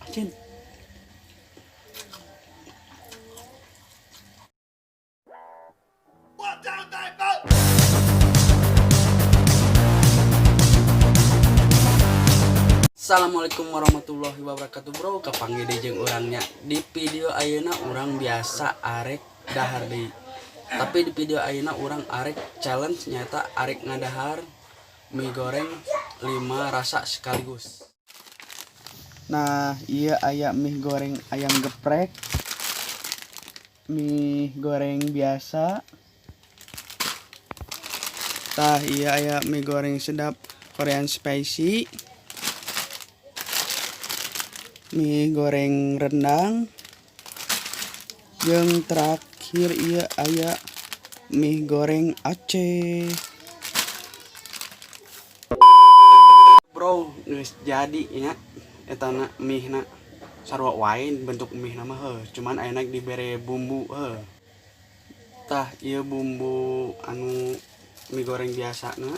Cin. Assalamualaikum warahmatullahi wabarakatuh, bro. Kapanggih deui jeung urang nya. Di video ayeuna urang biasa arek dahar deui. Tapi di video ayeuna urang arek challenge, nyata arek ngadahar mie goreng 5 rasa sekaligus. Nah, ieu aya mie goreng ayam geprek, mie goreng biasa. Tah, ieu aya mie goreng sedap Korean spicy, mie goreng rendang, yang terakhir ieu aya mie goreng Aceh. Bro, geus jadi nya eta na mie na. Sarua wae bentuk mie na mah heuh, cuman ayeuna dibere bumbu heuh. Tah, ieu bumbu anu mie goreng biasa na.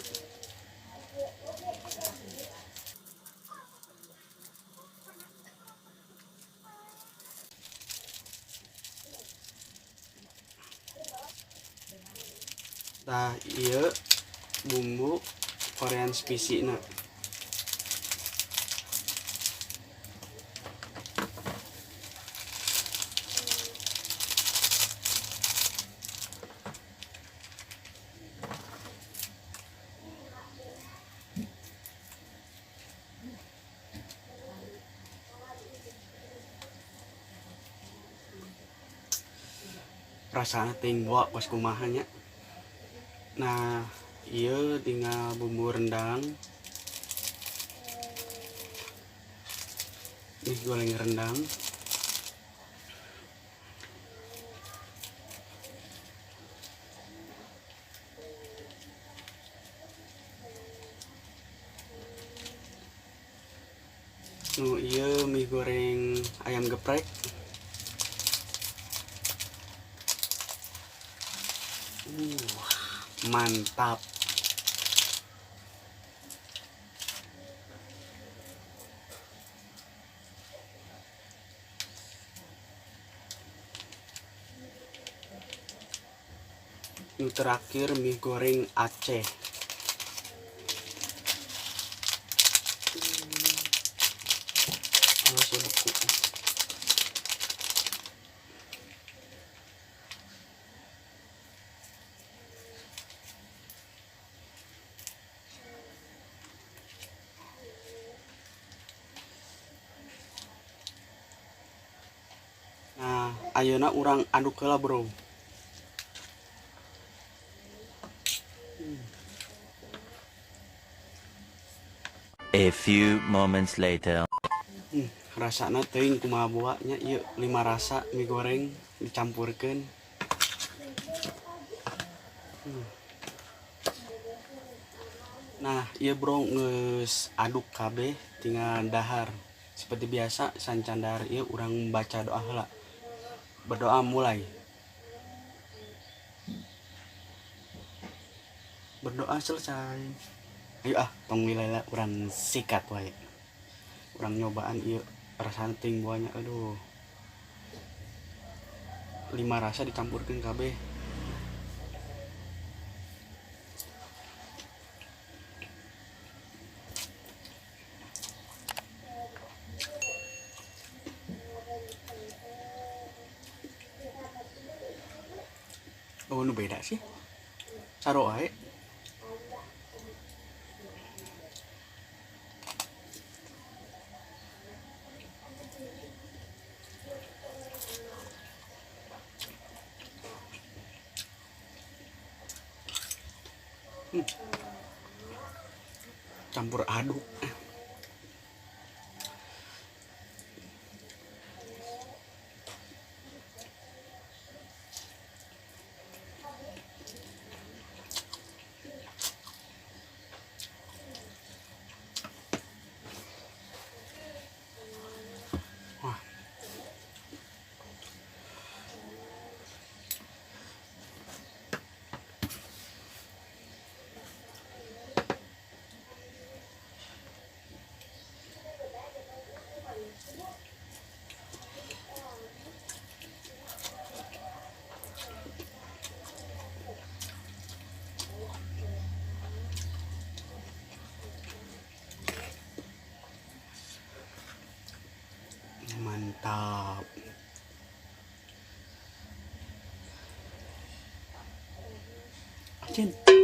Tah, ieu bumbu Korean spicy na. Rasana ting bawa kos kumaha nya. Nah, ieu tinggal bumbu rendang, mie goreng rendang. Nu ieu mie goreng ayam geprek. Mantap. Nu terakhir mie goreng Aceh. Awas ya, beku. Nah, ayeuna urang aduk heula, bro. A few moments later. Rasana teuing kumaha buah nya ieu 5 rasa mie goreng dicampurkeun. Nah, ieu bro geus aduk kabeh, tinggal dahar. Seperti biasa sancan dahar ieu urang baca doa heula. Berdoa mulai. Berdoa selesai. Ayo ah, tong lila urang sikat wae. Urang nyobaan ieu rasana teuing buahnya, aduh. 5 rasa dicampurkeun kabeh. Oh, nu beda sih. Sarua wae. Campur aduk. Wah. Mantap. Asin. Asin.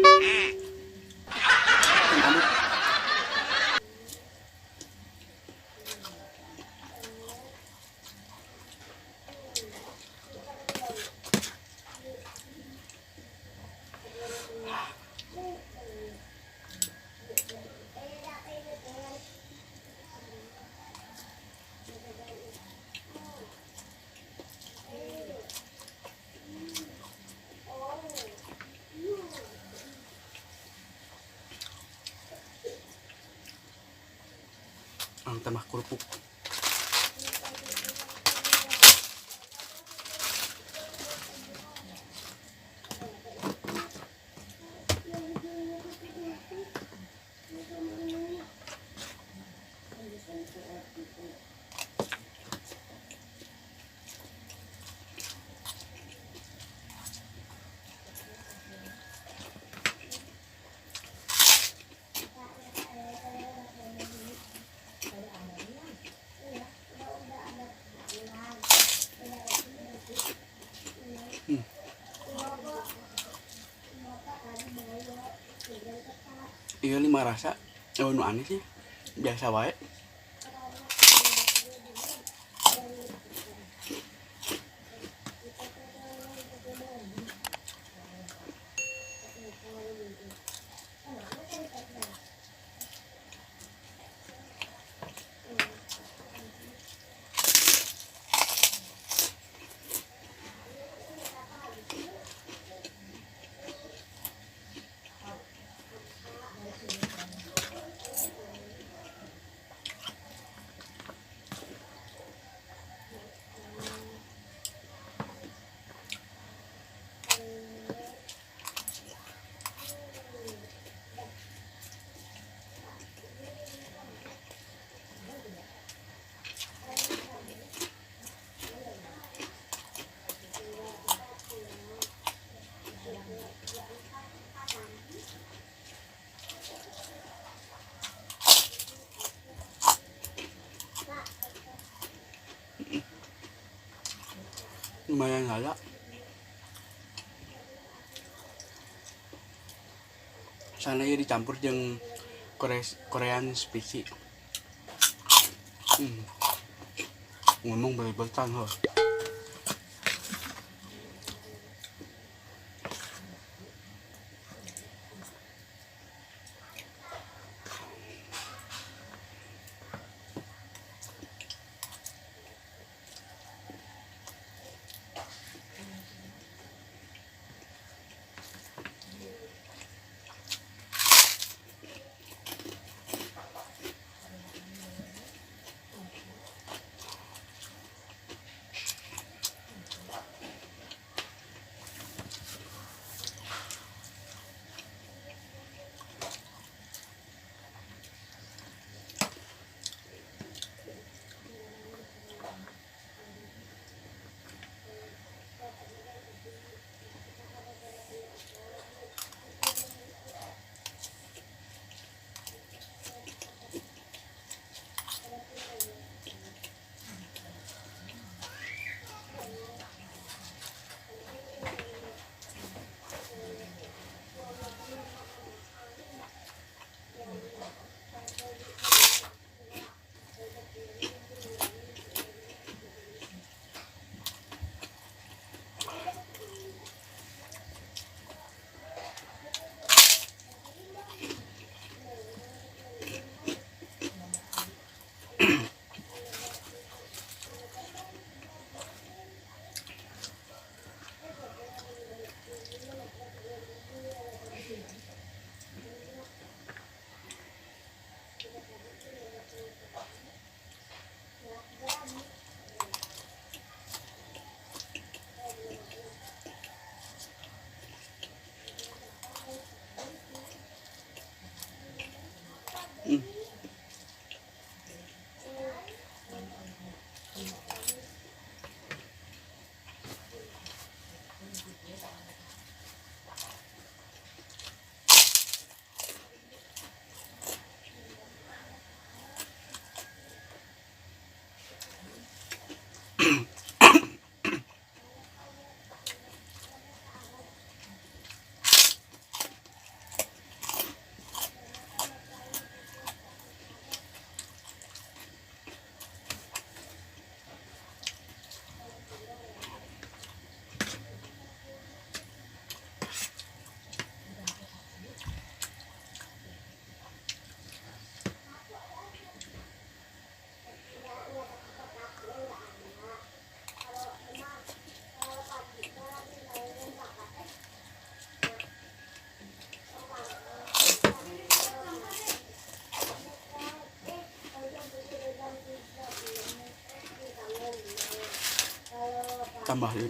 Ang tambah kerupuk. Iya lima rasa, oh nu aneh sih, biasa wae. Lumayan lala. Sana ya dicampur jeung Korean spicy. Ngomong belebetan loh. Tambah deui.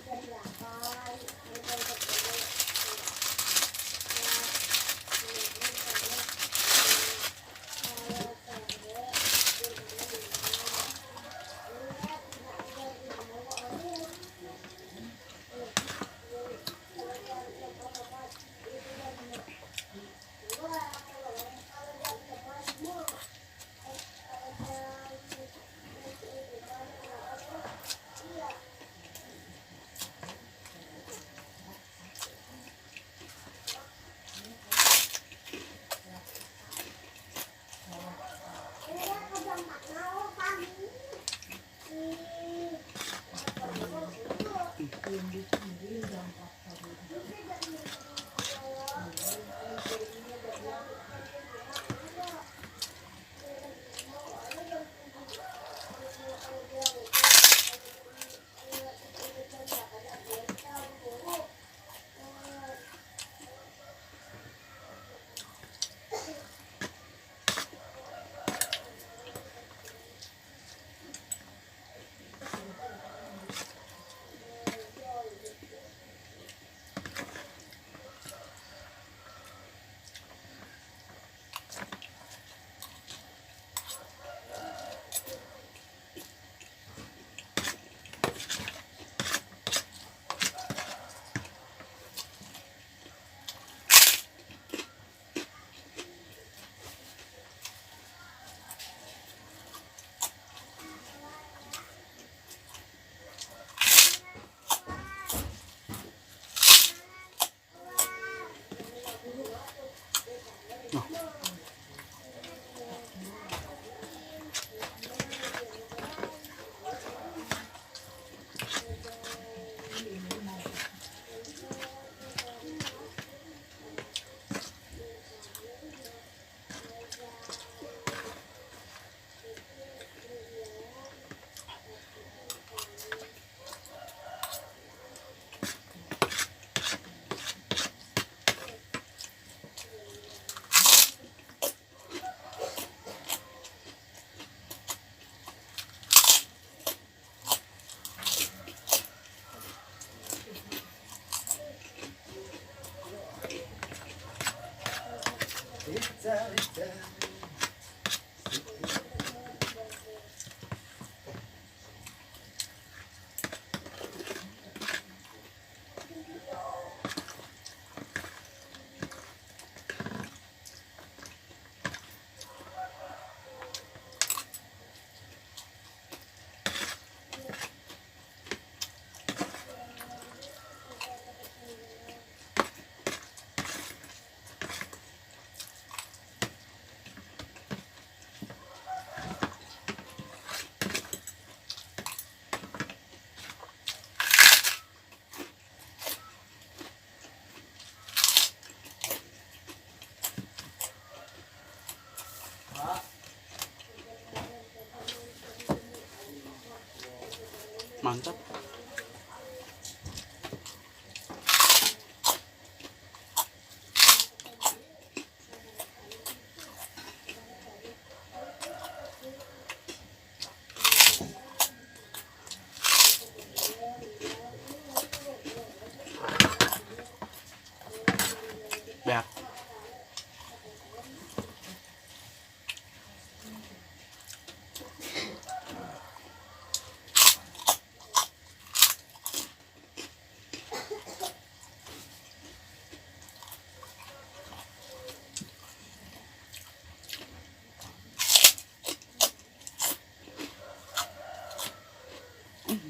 Nah. Mantap. Beak.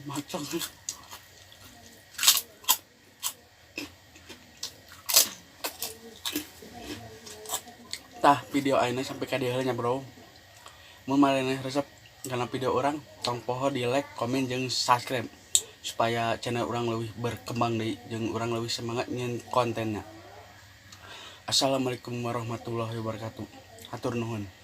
Macam. Tah, video ayeuna sampai ka dieu nya, bro. Mun maraneh resep kana video urang, tong poho di like, komen jeung subscribe supaya channel urang lebih berkembang deui jeung urang lebih semangat nyieun kontennya. Assalamualaikum warahmatullahi wabarakatuh. Hatur nuhun.